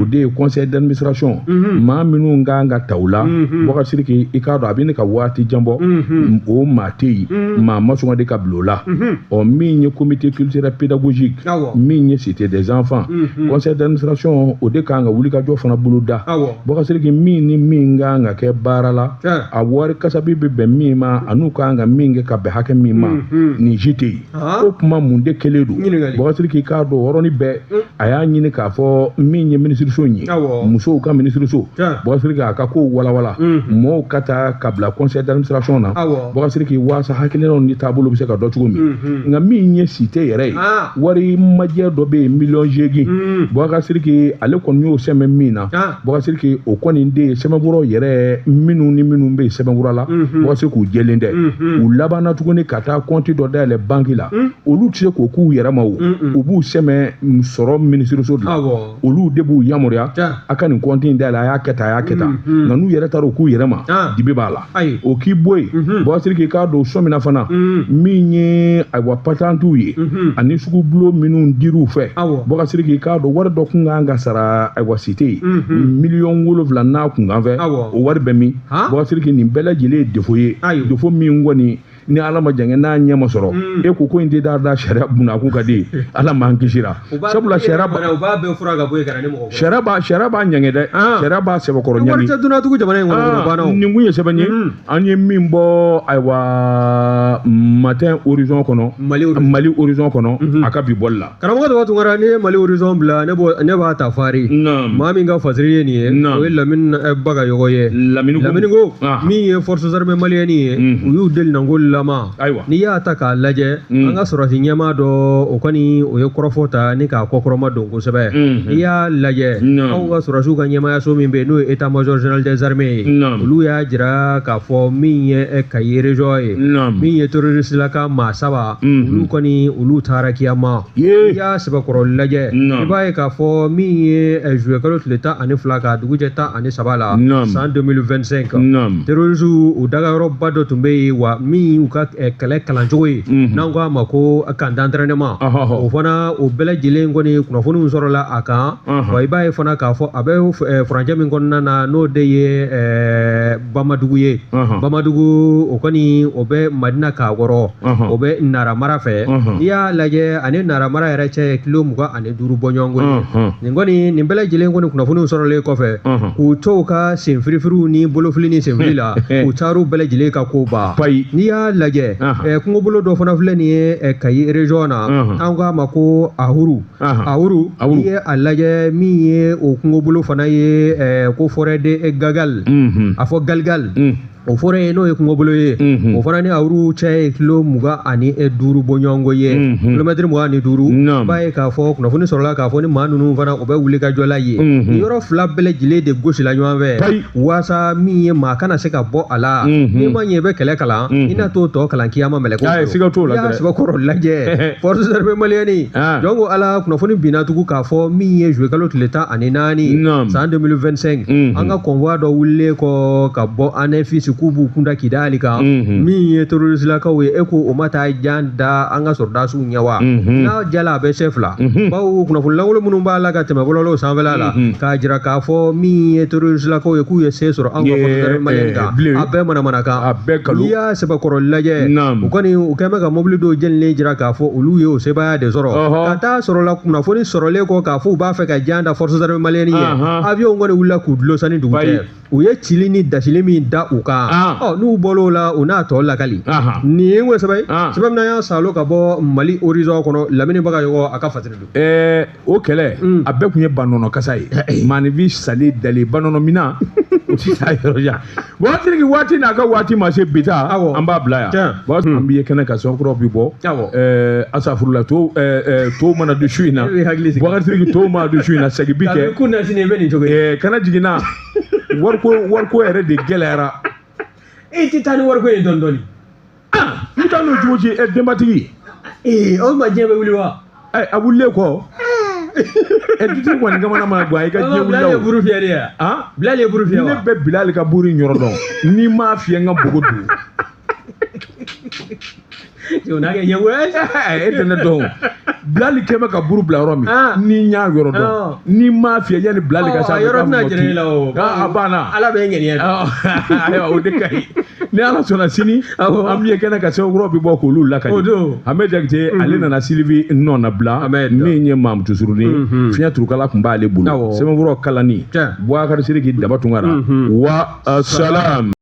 o de ye conseil d'administration maa minnu kan ka ta u la. Boubacar Sidiki, i k'a dɔn a bɛ ne ka waati jan bɔ, o maa tɛ yen, maa ma sɔn de ka bila o la. Ɔ min ye comité culturel pédagogique min ye Cité des enfants, conseil d'administration o de kan ka wuli ka jɔ fana bolo da. Boubacar Sidiki, min ni min kan ka kɛ baara la, a wari kasabi bɛ bɛn min ma, a n'u kan ka min kɛ ka bɛn hakɛ min ma, nin si tɛ yen. O kuma mun de kɛlen don? Boubacar Sidiki, i k'a dɔn o yɔrɔnin bɛɛ a y'a ɲini k'a fɔ min ye minisiriso in ye, musow ka minisiriso, Boubacar Sidiki, a ka kow walawala, mɔɔw ka taa ka bila conseil d'administration na, Boubacar Sidiki, waasa hakilinaw ni taabolo bɛ se ka dɔn cogo min. Nka min ye Cité yɛrɛ ye, wari majɛ dɔ bɛ yen, 8 millions, Boubacar Sidiki, ale kɔni y'o sɛbɛn min na, Boubacar Sidiki, o kɔni de ye sɛbɛnfuraw yɛrɛ minnu ni minnu bɛ yen sɛbɛnfura la, Boubacar Sidiki, u jɛlen tɛ. U labanna tuguni ka taa compte dɔ dayɛlɛ banque la, olu tɛ se k'o k'u yɛrɛ ma, o u b'u sɛmɛ sɔrɔ minisiriso de la, olu de b'u yamaruya a ka nin compte in dayɛlɛ, a y'a kɛ tan, a y'a kɛ tan. Nka n'u yɛrɛ taara o k'u yɛrɛ ma, dibi b'a la. O k'i bɔ yen, Boubacar Sidiki, k'a don sɔmina fana min ye ayiwa patantiw ye ani sugubulon minnu dir'u fɛ, Boubacar Sidiki, k'a dɔn wari dɔ kun kan ka sara ayiwa Cité ye, 7 miliyɔn n'a kunkan fɛ, o wari bɛ min? Boubacar Sidiki, nin bɛɛ lajɛlen ye défaut ye, défaut min kɔni ni Ala ma jɛngɛ n'a ɲɛ ma sɔrɔ, e ko ko in tɛ taa da sariya bunakun ka di, Ala m'an kisira, sabula sariya u b'a bɛɛ fura ka bɔ yen ka na ni mɔgɔ sariya b'a ɲangi dɛ, sariya b'a sɛbɛkɔrɔ ɲangi. Wari tɛ dunna tugun jamana in kɔnɔ, banna o. Nin kun ye sɛbɛn ye an ye min bɔ ayiwa Matin Horizon kɔnɔ, Mali Horizon kɔnɔ, a ka bi bɔli la. Karamɔgɔ Daba Tunkara, n'i ye Mali Horizon bila, ne b'a ta fari maa min ka fasiri ye nin ye, o ye Lamine Bagayogo ye. Lamine ko min ye forces armées maliennes ye, u y'u delinanko lama. N'i y'a ta k'a lajɛ, an ka sɔrɔsi ɲɛmaa dɔ, o kɔni o ye kɔrɔfɔ ta ni k'a kɔkɔrɔma don kosɛbɛ. N'i y'a lajɛ, anw ka sɔrɔsiw ka ɲɛmaayaso min bɛ yen, n'o ye état major général des armées ye, olu y'a jira k'a fɔ min ye Kayi région ye, min ye terroriste la ka maa saba, olu kɔni olu taara kiyama. N'i y'a sɛbɛkɔrɔ lajɛ, i b'a ye k'a fɔ min ye juillet kalo tile 12 ka dugu jɛ 13 la, san 2025, terroriste u dagayɔrɔba dɔ tun bɛ yen wa, min u ka kɛlɛ kalancogo ye, n'an ko a ma ko camp d'entraînement, o fana o bɛɛ lajɛlen kɔni kunnafoniw sɔrɔla a kan wa. I b'a ye fana k'a fɔ a bɛ furancɛ min kɔnɔna na, n'o de ye Bamadugu ye. Bamadugu o kɔni o bɛ Madina Kakɔrɔ, o bɛ Nara mara fɛ. N'i y'a lajɛ, ani Nara mara yɛrɛ cɛ ye kilo 25 bɔɲɔgɔnko ye. Nin kɔni nin bɛɛ lajɛlen kɔni kunnafoniw sɔrɔlen kɔfɛ, k'u to u ka senfirifiriw ni bolofili ni senfili la, u taar'u bɛɛ lajɛlen ka ko ban. N'i y'a lajɛ, kungobolo dɔ fana filɛ nin ye Kayi région na, an k'a ma ko Ahuru. Ahuru, n'i ye a lajɛ, min ye o kungobolo fana ye ko forêt de Gagal, a fɔ Galgal. O fɔra ye, n'o ye kungobolo ye, o fana ni Awuru cɛ ye kilo 25 bɔɲɔgɔnko ye, kilomɛtiri 25. B'a ye k'a fɔ kunnafoni sɔrɔla k'a fɔ ni maa ninnu fana, u bɛ wuli ka jɔ la yen. Nin yɔrɔ fila bɛɛ lajɛlen de gosila ɲɔgɔn fɛ waasa min ye maa kana se ka bɔ a la. N'i ma ɲɛ i bɛ kɛlɛ kalan, i n'a t'o tɔ kalan kiyama mɛlɛkɛw bolo. Siga t'o la. I y'a sɛbɛkɔrɔ lajɛ, forces armées maliennes, jɔn ko Ala, kunnafoni binna tugun k'a fɔ min ye juillet kalo tile 14 san 2025, an ka convoi dɔ wulilen kɔ ka bɔ Anefis k'u b'u kunda Kidali kan, min ye terroristelakaw ye, e ko o ma taa jan da an ka sɔrɔdasiw ɲɛ wa? N'a jala a bɛ se fila, bawo kunnafoni lankolon minnu b'a la ka tɛmɛ bɔlɔlɔw sanfɛla la k'a jira k'a fɔ min ye terroristelakaw ye k'u ye se sɔrɔ an ka forces armées maliennes kan, a bɛɛ manamanakan, a bɛɛ nkalon. N'i y'a sɛbɛkɔrɔ lajɛ, u kɔni u kɛn bɛ ka mobili dɔw jeninen jira k'a fɔ olu ye o sebaaya de sɔrɔ. Ka taa sɔrɔ la, kunnafoni sɔrɔlen kɔ k'a fɔ u b'a fɛ ka jan da forces armées maliennes ɲɛ, avion kɔni wulila k'u dulon sanni dugu cɛ. U ye cili ni dasili min da u kan, ɔ n'u bɔr'o la, u n'a tɔ lakali. Nin ye n ko sɛbɛn ye, sɛbɛn min y'an salo ka bɔ Mali Horizon kɔnɔ. Lamini Bagayogo a ka fasiri don. O kɛlɛ, a bɛɛ tun ye banɔnɔ kasa ye. Maaninfin salen dalen banɔnɔ minan, o ti taa yɔrɔ jan. Waati waati n'a ka waati ma se, bi ta an b'a bila yan. An b'i ye kɛnɛ kan, sɛbɛnkuraw bi bɔ. Asafurula to to mana don su in na, Boubacar Sidiki, to mana don su in na, segin bi kɛ. Kun na sini i bɛ nin cogo ye. Kana jiginna wariko yɛrɛ de gɛlɛyara. E tɛ taa ni wariko ye dɔɔni dɔɔni. N bɛ taa n'o cogo ci denbatigi. O ma diɲɛ bɛ wuli wa? A wulilen kɔ. Dutigi kɔni kamana mana gan, i ka diɲɛ wulila o. Bilali ye buru fiyɛ de ya. Bilali ye buru fiyɛ wa? Ne bɛ Bilali ka buru in yɔrɔ dɔn. N'i m'a fiyɛ n ka npogo don. O n'a kɛ ɲɛgo ye. E tɛ ne dɔn. Bilali kɛ bɛ ka buru bila yɔrɔ min, ni n y'a yɔrɔ dɔn, n'i m'a fiyɛ yanni Bilali ka s'a ma. Yɔrɔ tɛna jɛnɛ i la o. A banna. Ala bɛ ŋaniya. Ayiwa, o de ka ɲi. Ni Ala sɔnna sini, an bɛ ye kɛnɛ kan, sɛbɛnkuraw bɛ bɔ k'olu lakali. O don. Ahmed Jakite, ale nana Sylvie nɔ na bila. Min ye Mamutu Surunin, fiɲɛ turukala tun b'ale bolo. Sɛbɛnkuraw kalanni. Boubacar Sidiki Daba Tunkara. Wa salam.